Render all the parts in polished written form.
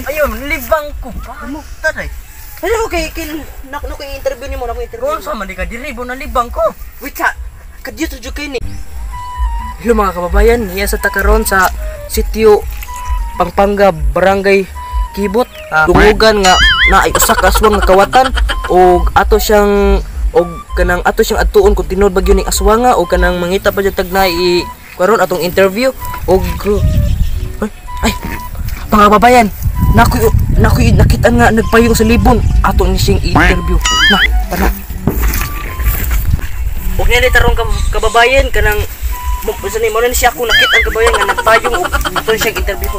Ayun, libang ko pa. Taray. Ano kay kay nak no kay interview nimo na ko interview. Kung sa man di ka diri bo nalibang ko. Wait sa kadyo jud kay ni. Hello mga kababayan, niya sa takaron sa sitio Pampanga, Barangay Kibot, dungugan nga naay usa ka aswang nga kawatan og ato siyang og kanang ato siyang adtuon kung tinuod ba gyud ning aswanga o kanang mangita pa jud tag naay karon atong interview og ay, ay mga kababayan, nakoy nakoy nakita nga nagpayong sa libon, ato ni siyang i-interview. Na, tara. Og niya tarong kababayan kanang mo sa ni mo na siya ako nakita ang kababayan nga nagpayong og ato ni siyang interview.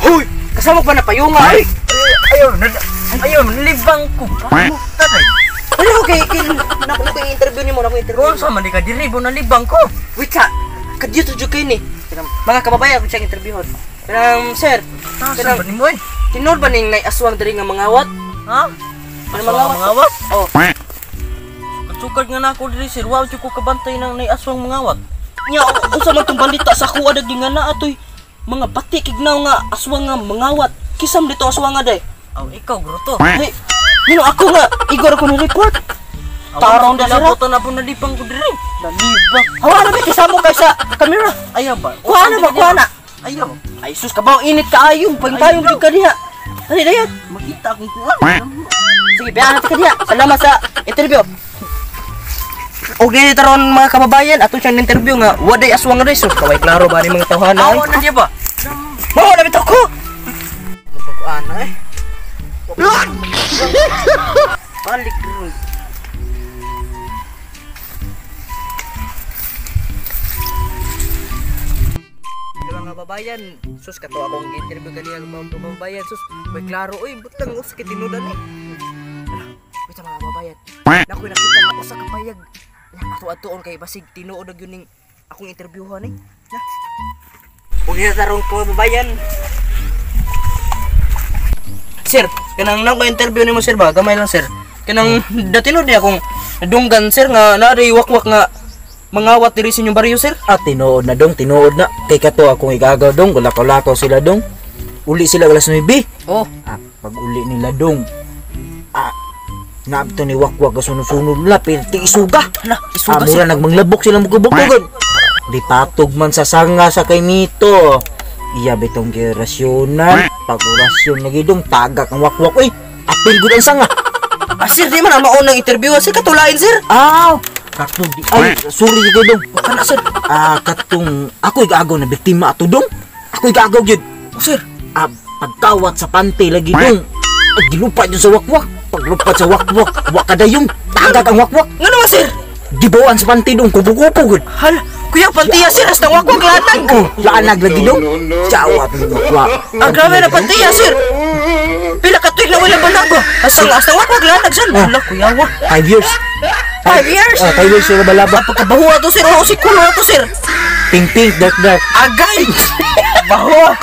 Hoy, kasama pa na payunga ay. Ayun, ayun, libang ko pa. Taray. Ano kay kay nak no kay interview nimo na ko interview. Kung sa man di ka diri bo nalibang ko. Wait sa kadyo jud kay ni. Mga kababayan akong siyang interviewon. Kanang sir, Tasan kanang ba nimo eh? tinuod ba ning nay aswang diri nga mangawat? Ha? Ano Aswang mangawat? mangawat? Oh. Sukad nga nako diri sir, wa jud ko kabantay nang nay aswang mangawat. Nya unsa man tong balita sa kuha dagdi nga naa toy mga pati kignaw nga aswang nga mangawat. Kisam dito aswang nga day. Aw, ikaw gruto. Hey, nino ako nga igor ako ni report. Tarong da sir. Labutan na po nalibang ko diri. Nalibang. Hawa na ba kisamo kay sa kamera? Ayaw ba? Kuha na ba kuha na? Ayaw. Ay sus kabaw init kaayo, pagpayong jud ka diha. Dali dayon. Makita akong kuha. Sige, biyahan natin ka diha. Salamat sa interview. Og dili taron mga kababayan, ato siyang interview nga waday aswang nga day. Sus, kaway klaro ba ni mga tawhana ay. Awa na diya ba? Mao na bitaw ko. Mapag-ana eh. Balik ron. Hello, mga kababayan, sus kato akong interview kaniya mga kababayan, sus, may klaro oy, but lang usa kay tinudan eh. Ala, wait mga kababayan. Nakoy nakita nga usa ka payag. Ato atuon kay basig tinuod na gyud ning akong interviewhan eh. Na. Ug niya tarong kababayan. Sir, kanang nang interview nimo sir ba? Gamay lang sir. Kanang datinud niya akong nadunggan sir nga naa wakwak nga mangawat diri sa inyong baryo sir. Ah, tinuod na dong, tinuod na. Kay kato akong igagaw dong, gulakaw-lakaw sila dong. Uli sila alas 9. Oh, Ah, pag uli nila dong. Ah, naabto ni wakwak kasunod-sunod nila, pirti isuga. hala, Ah, isuga sir. mura nagmanglabok sila mugubog-bugod. Di patog man sa sanga sa kay Mito. Iya bitong girasyonan, pag orasyon lagi dong, tagak ang wakwak. Uy, apil gud ang sanga. Ah, sir, di man ang maunang interview sir, katulain sir. Aw, katong di, ay, sorry gyud dong. Kana sir. Ah, katong ako igagaw na biktima ato dong. Ako igagaw gyud. Oh, sir. Ah, pagkawat sa pante lagi dong. Ay, gilupad yun sa wakwak. Paglupat sa wakwak, wakadayong tagak ang wakwak. Ngano man sir? Gibawaan sa pante dong, kubo-kubo gud. Hala, kuya pantiya sir, hasta wakwak lanag. Oh, laanag lagi dong. Jawab ng wakwak. Ang grabe na pantiya sir. Pila ka tuig na wala balago. Hasta wakwak lanag sir. Hala, kuya wa. 5 years. 5 years. Ah, 5 years sila balaba. Pagkabaho ato sir, oh, si kulo ato sir. Pink pink, dark dark. Agay. Baho.